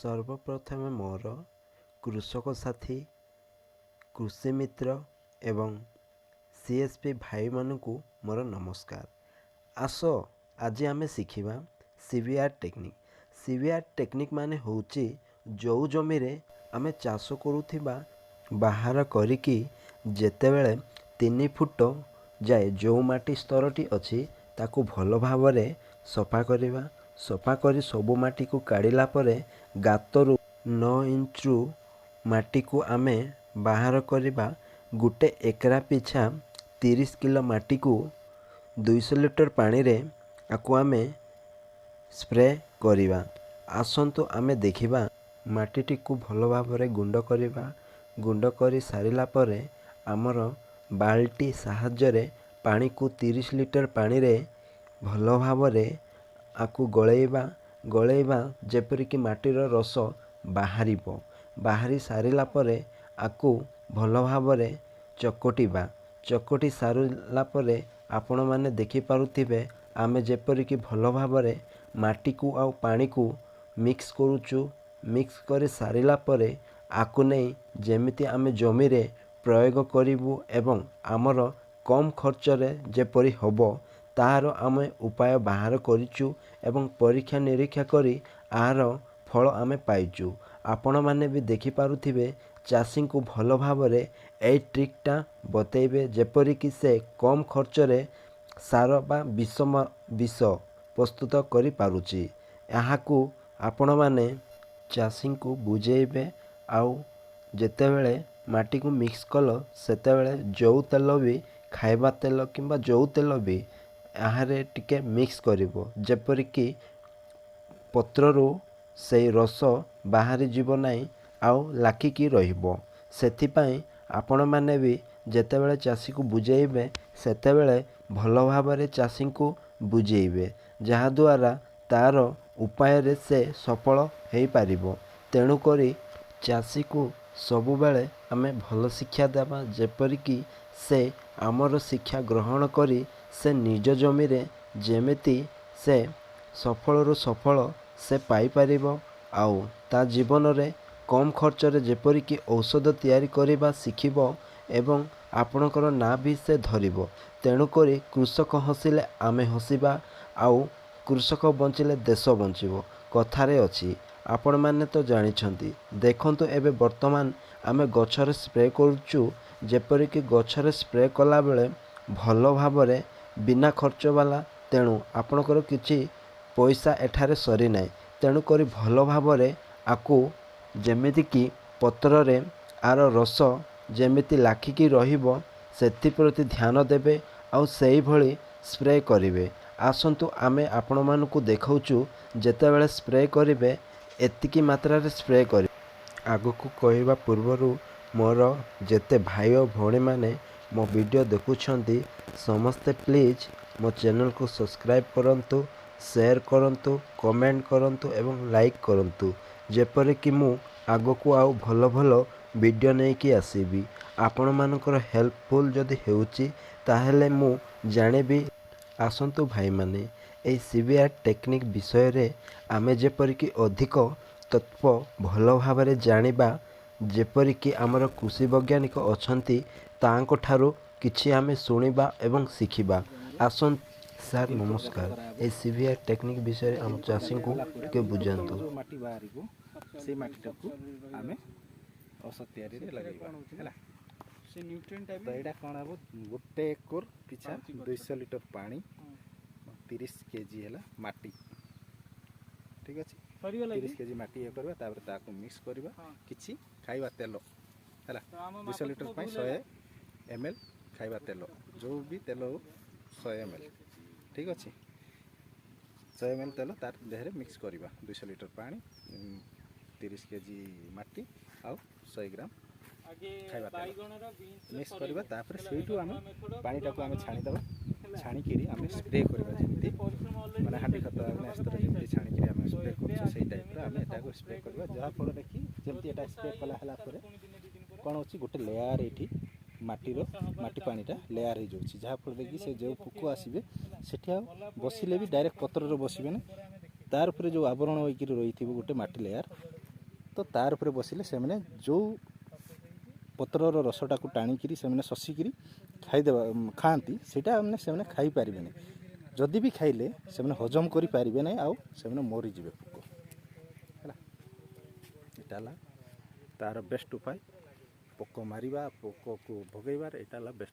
ସର୍ବପ୍ରଥମେ ମୋର କୃଷକ ସାଥୀ, କୃଷି ମିତ୍ର ଏବଂ CSP ଭାଇମାନଙ୍କୁ ମୋର ନମସ୍କାର। ଆସ, ଆଜି ଆମେ ଶିଖିବା CBR technique. CBR technique ମାନେ ହେଉଛି, ଯେଉଁ ଜମିରେ ଆମେ ଚାଷ କରୁଥିବା ବାହାର କରିକି ଯେତେବେଳେ 3 ଫୁଟ ଯାଏ ଯେଉଁ ମାଟି ସ୍ତରଟି ଅଛି, ତାକୁ ଭଲ ଭାବରେ ସଫା କରିବା। ସଫା କରି ସବୁ ମାଟିକୁ କାଢ଼ିଲା ପରେ ଗାତରୁ 9 ଇଞ୍ଚରୁ ମାଟିକୁ ଆମେ ବାହାର କରିବା। ଗୋଟେ ଏକରା ପିଛା 30 କିଲୋ ମାଟିକୁ 200 ଲିଟର ପାଣିରେ ଆକୁ ଆମେ ସ୍ପ୍ରେ କରିବା। ଆସନ୍ତୁ ଆମେ ଦେଖିବା। ମାଟିଟିକୁ ଭଲ ଭାବରେ ଗୁଣ୍ଡ କରିବା। ଗୁଣ୍ଡ କରି ସାରିଲା ପରେ ଆମର ବାଲ୍ଟି ସାହାଯ୍ୟରେ ପାଣିକୁ 30 ଲିଟର ପାଣିରେ ଭଲ ଭାବରେ ଆକୁ ଗୋଳେଇବା। ଗୋଳେଇବା ଯେପରିକି ମାଟିର ରସ ବାହାରିବ। ବାହାରି ସାରିଲା ପରେ ଆକୁ ଭଲ ଭାବରେ ଚକଟିବା। ଚକଟି ସାରିଲା ପରେ ଆପଣମାନେ ଦେଖିପାରୁଥିବେ, ଆମେ ଯେପରିକି ଭଲ ଭାବରେ ମାଟିକୁ ଆଉ ପାଣିକୁ ମିକ୍ସ କରୁଛୁ। ମିକ୍ସ କରି ସାରିଲା ପରେ ଆକୁ ନେଇ ଯେମିତି ଆମେ ଜମିରେ ପ୍ରୟୋଗ କରିବୁ ଏବଂ ଆମର କମ୍ ଖର୍ଚ୍ଚରେ ଯେପରି ହେବ, ତାହାର ଆମେ ଉପାୟ ବାହାର କରିଛୁ ଏବଂ ପରୀକ୍ଷା ନିରୀକ୍ଷା କରି ଏହାର ଫଳ ଆମେ ପାଇଛୁ। ଆପଣମାନେ ବି ଦେଖିପାରୁଥିବେ। ଚାଷୀଙ୍କୁ ଭଲ ଭାବରେ ଏଇ ଟ୍ରିକ୍ଟା ବତେଇବେ, ଯେପରିକି ସେ କମ୍ ଖର୍ଚ୍ଚରେ ସାର ବା ବିଷ ପ୍ରସ୍ତୁତ କରିପାରୁଛି। ଏହାକୁ ଆପଣମାନେ ଚାଷୀଙ୍କୁ ବୁଝେଇବେ। ଆଉ ଯେତେବେଳେ ମାଟିକୁ ମିକ୍ସ କଲ, ସେତେବେଳେ ଯେଉଁ ତେଲ ବି, ଖାଇବା ତେଲ କିମ୍ବା ଯେଉଁ ତେଲ ବି ଏହାରେ ଟିକେ ମିକ୍ସ କରିବ, ଯେପରିକି ପତ୍ରରୁ ସେଇ ରସ ବାହାରି ଯିବ ନାହିଁ ଆଉ ଲାଖିକି ରହିବ। ସେଥିପାଇଁ ଆପଣମାନେ ବି ଯେତେବେଳେ ଚାଷୀକୁ ବୁଝେଇବେ, ସେତେବେଳେ ଭଲ ଭାବରେ ଚାଷୀଙ୍କୁ ବୁଝେଇବେ, ଯାହାଦ୍ୱାରା ତା'ର ଉପାୟରେ ସେ ସଫଳ ହେଇପାରିବ। ତେଣୁକରି ଚାଷୀକୁ ସବୁବେଳେ ଆମେ ଭଲ ଶିକ୍ଷା ଦେବା, ଯେପରିକି ସେ ଆମର ଶିକ୍ଷା ଗ୍ରହଣ କରି ସେ ନିଜ ଜମିରେ ଯେମିତି ସେ ସଫଳରୁ ସଫଳ ସେ ପାଇପାରିବ ଆଉ ତା ଜୀବନରେ କମ୍ ଖର୍ଚ୍ଚରେ ଯେପରିକି ଔଷଧ ତିଆରି କରିବା ଶିଖିବ ଏବଂ ଆପଣଙ୍କର ନାଁ ବି ସେ ଧରିବ। ତେଣୁକରି କୃଷକ ହସିଲେ ଆମେ ହସିବା ଆଉ କୃଷକ ବଞ୍ଚିଲେ ଦେଶ ବଞ୍ଚିବ, କଥାରେ ଅଛି। ଆପଣମାନେ ତ ଜାଣିଛନ୍ତି। ଦେଖନ୍ତୁ, ଏବେ ବର୍ତ୍ତମାନ ଆମେ ଗଛରେ ସ୍ପ୍ରେ କରୁଛୁ। ଯେପରିକି ଗଛରେ ସ୍ପ୍ରେ କଲାବେଳେ ଭଲ ଭାବରେ ବିନା ଖର୍ଚ୍ଚ ବାଲା, ତେଣୁ ଆପଣଙ୍କର କିଛି ପଇସା ଏଠାରେ ସରିନାହିଁ। ତେଣୁକରି ଭଲ ଭାବରେ ଆକୁ ଯେମିତିକି ପତ୍ରରେ ଆର ରସ ଯେମିତି ଲାଖିକି ରହିବ, ସେଥିପ୍ରତି ଧ୍ୟାନ ଦେବେ ଆଉ ସେଇଭଳି ସ୍ପ୍ରେ କରିବେ। ଆସନ୍ତୁ, ଆମେ ଆପଣମାନଙ୍କୁ ଦେଖାଉଛୁ। ଯେତେବେଳେ ସ୍ପ୍ରେ କରିବେ, ଏତିକି ମାତ୍ରାରେ ସ୍ପ୍ରେ କରିବେ। ଆଗକୁ କହିବା ପୂର୍ବରୁ ମୋର ଯେତେ ଭାଇ ଓ ଭଉଣୀମାନେ ମୋ ଭିଡ଼ିଓ ଦେଖୁଛନ୍ତି, ସମସ୍ତେ ପ୍ଲିଜ୍ ମୋ ଚ୍ୟାନେଲକୁ ସବସ୍କ୍ରାଇବ୍ କରନ୍ତୁ, ସେୟାର କରନ୍ତୁ, କମେଣ୍ଟ କରନ୍ତୁ ଏବଂ ଲାଇକ୍ କରନ୍ତୁ, ଯେପରିକି ମୁଁ ଆଗକୁ ଆଉ ଭଲ ଭଲ ଭିଡ଼ିଓ ନେଇକି ଆସିବି। ଆପଣମାନଙ୍କର ହେଲ୍ପଫୁଲ୍ ଯଦି ହେଉଛି, ତାହେଲେ ମୁଁ ଜାଣିବି। ଆସନ୍ତୁ ଭାଇମାନେ, ଏଇ CBR technique ବିଷୟରେ ଆମେ ଯେପରିକି ଅଧିକ ତତ୍ତ୍ୱ ଭଲ ଭାବରେ ଜାଣିବା, ଯେପରିକି ଆମର କୃଷି ବୈଜ୍ଞାନିକ ଅଛନ୍ତି, ତାଙ୍କଠାରୁ କିଛି ଆମେ ଶୁଣିବା ଏବଂ ଶିଖିବା। ଆସନ୍ତୁ ସାର୍, ନମସ୍କାର। ଏଇ CBR technique ବିଷୟରେ ଆମ ଚାଷୀଙ୍କୁ ଟିକେ ବୁଝାନ୍ତୁ। ଯେଉଁ ମାଟି ବାହାରିବ, ସେଇ ମାଟିଟାକୁ ଆମେ ଔଷଧ ତିଆରିରେ ଲଗାଇବା, ହେଲା? ସେ ନ୍ୟୁଟ୍ରିଏଣ୍ଟଟା ତ ଏଇଟା କ'ଣ ହେବ? ଗୋଟେ ଏକର ପିଛା 200 ଲିଟର ପାଣି, 30 କେଜି ହେଲା ମାଟି, ଠିକ୍ ଅଛି? ସରିଗଲା। 30 କେଜି ମାଟି ଇଏ କରିବା, ତାପରେ ତାକୁ ମିକ୍ସ କରିବା କିଛି ଖାଇବା ତେଲ, ହେଲା? ତ ଆମ 200 ଲିଟର ପାଇଁ 100 ML ଖାଇବା ତେଲ, ଯେଉଁ ବି ତେଲ ହଉ, 100 ML, ଠିକ୍ ଅଛି? 100 ML ତେଲ ତାର ଦେହରେ ମିକ୍ସ କରିବା। 200 ଲିଟର ପାଣି, 30 କେଜି ମାଟି ଆଉ 100 ଗ୍ରାମ ଆଗେ ଖାଇବା ତେଲ ବାଇଗଣର ବିନ୍ସ ମିକ୍ସ କରିବା। ତାପରେ ସେଇଠୁ ଆମେ ପାଣିଟାକୁ ଆମେ ଛାଣିଦେବା। ଛାଣିକିରି ଆମେ ସ୍ପ୍ରେ କରିବା, ଯେମିତି ମାନେ ହାଣ୍ଡି ଖତ ଆଗ୍ନେୟାସ୍ତ୍ର ଯେମିତି ଛାଣିକିରି ଆମେ ସ୍ପ୍ରେ କରୁଛୁ, ସେଇ ଟାଇପ୍ର ଆମେ ଏଟାକୁ ସ୍ପ୍ରେ କରିବା, ଯାହାଫଳରେ କି ଯେମିତି ଏଟା ସ୍ପ୍ରେ କଲା ହେଲା ପରେ କ'ଣ ହେଉଛି, ଗୋଟେ ଲେୟାର ଏଇଠି ମାଟିର ମାଟି ପାଣିଟା ଲେୟାର ହେଇଯାଉଛି, ଯାହାଫଳରେ କି ସେ ଯେଉଁ ପୋକ ଆସିବେ, ସେଠି ଆଉ ବସିଲେ ବି ଡାଇରେକ୍ଟ ପତ୍ରରେ ବସିବେନି। ତାର ଉପରେ ଯେଉଁ ଆବରଣ ହୋଇକିରି ରହିଥିବ ଗୋଟେ ମାଟି ଲେୟାର, ତ ତାର ଉପରେ ବସିଲେ ସେମାନେ ଯେଉଁ ପତ୍ରର ରସଟାକୁ ଟାଣିକିରି ସେମାନେ ଶୋଷିକିରି ଖାଇଦେବା ଖାଆନ୍ତି, ସେଇଟା ମାନେ ସେମାନେ ଖାଇପାରିବେନି। ଯଦି ବି ଖାଇଲେ, ସେମାନେ ହଜମ କରିପାରିବେ ନାହିଁ ଆଉ ସେମାନେ ମରିଯିବେ ପୋକ। ହେଲା, ଏଇଟା ହେଲା ତାର ବେଷ୍ଟ ଉପାୟ। ପୋକ ମାରିବା, ପୋକକୁ ଭଗେଇବାର ଏଇଟା ହେଲା ବେଷ୍ଟ।